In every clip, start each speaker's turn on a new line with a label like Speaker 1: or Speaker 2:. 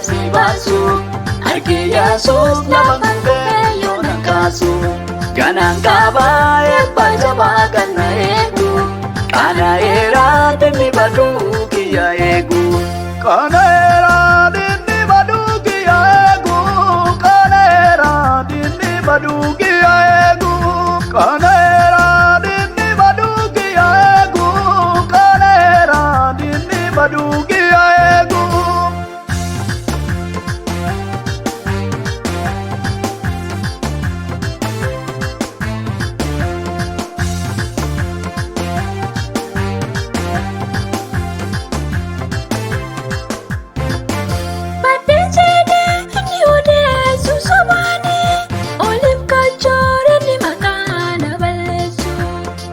Speaker 1: labsii baasu. Harki Yesuus lafa kufee yoo na kaasu. Ganaan qabaa eebba jabaa kan na eegu. Qaana'eeraa dinni baduu kiyya eegu.
Speaker 2: Qaana'eeraa dinni baduu kiyya eegu. Qaana'eeraa dinni baduu kiyya eegu. Qaana'eeraa dinni baduu kiyya eegu. Qaana'eeraa dinni baduu kiyya eegu.
Speaker 3: Baddeen seenee inni odeessu sobaanii oliif kachoore inni maqaa na balleessu.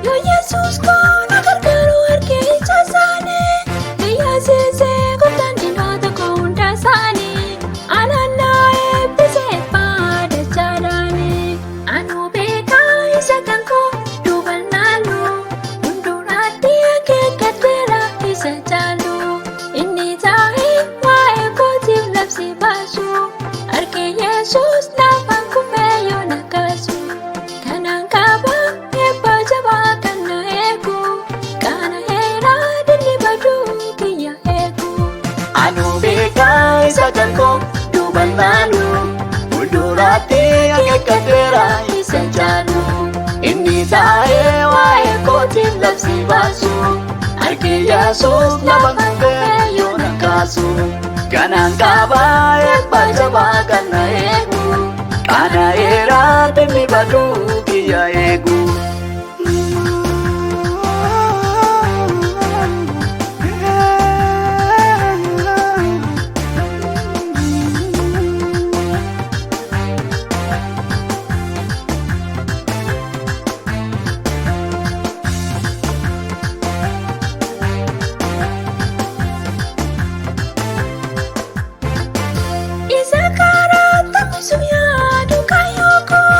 Speaker 3: Yoo Yesuus koo na gargaaru harki ija isaanii biyya seesee gooftaan diinota koo hunda isaanii anaan na eebbisee baada jaalaanii. Anuu beekaa isa kan koo duuban laalu hunduraatti akeekkateera isa caalu. Inni taa'ee waa'ee kootiif labsii baasu. Harki Yesuus lafaan kufee yoo na kaasu. Kanaan qaba eebba jabaa kan na eegu. Qaana'eeraa dinni baduu kiyya eegu.
Speaker 1: Anuu beekaa isa kan koo duuban laalu. Fuulduraatti akeekkateera isa caalu. Inni taa'ee waa'ee kootiif labsii baasu. Harki Yesuus lafa kufee yoo na kaasu. Ganaan qabaa eebba jabaa kan na eegu. Qaana'eeraa dinni baduu kiyya eegu.
Speaker 3: Isa karaa taphisuuf yaadu kaayyoo koo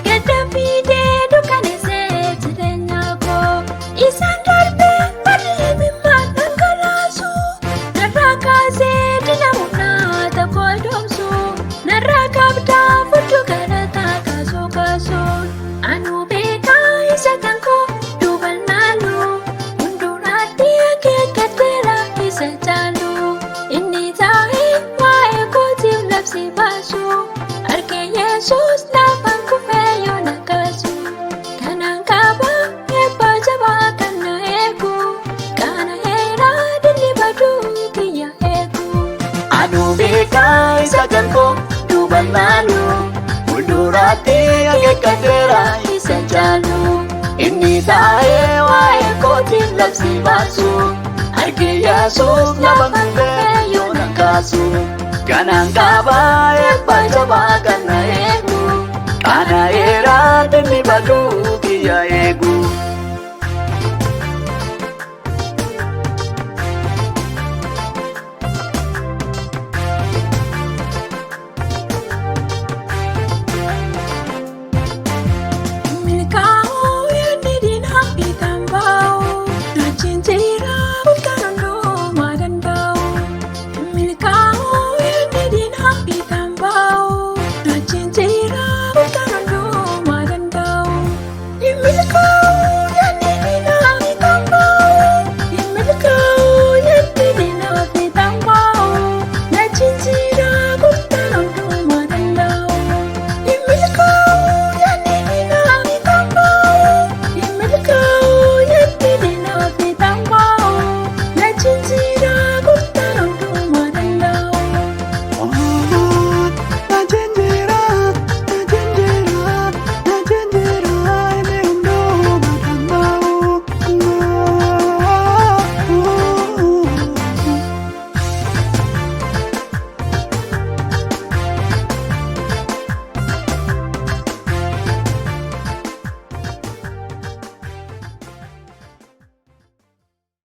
Speaker 3: gadda fidee dukkaneessee jireenya koo isaan darbee badii mimmaan dhangalaasu narraa kaasee dina humnaa tokko doomsu narraa qabdaa fudhu galataa kaasuu kaasuun anuu beekaa isa kan koo duuban laalu hunduraatti akeekkateera isa caalu. Inni taa'ee waa'ee kootiif labsii baasu. Harki Yesuus lafaan kufee yoo na kaasu. Kanaan qaba eebba jabaa kan na eegu. Qaana'eeraa dinni baduu kiyya eegu.
Speaker 1: Anuu beekaa isa kan koo duuban laalu. Fuulduraatti akeekkateera isa caalu. Inni taa'ee waa'ee kootiif labsii baasu. Harki Yesuus lafa kufee yoo na kaasu. Ganaan qabaa eebba jabaa kan na eegu. Qaana'eeraa dinni baduu kiyya eegu.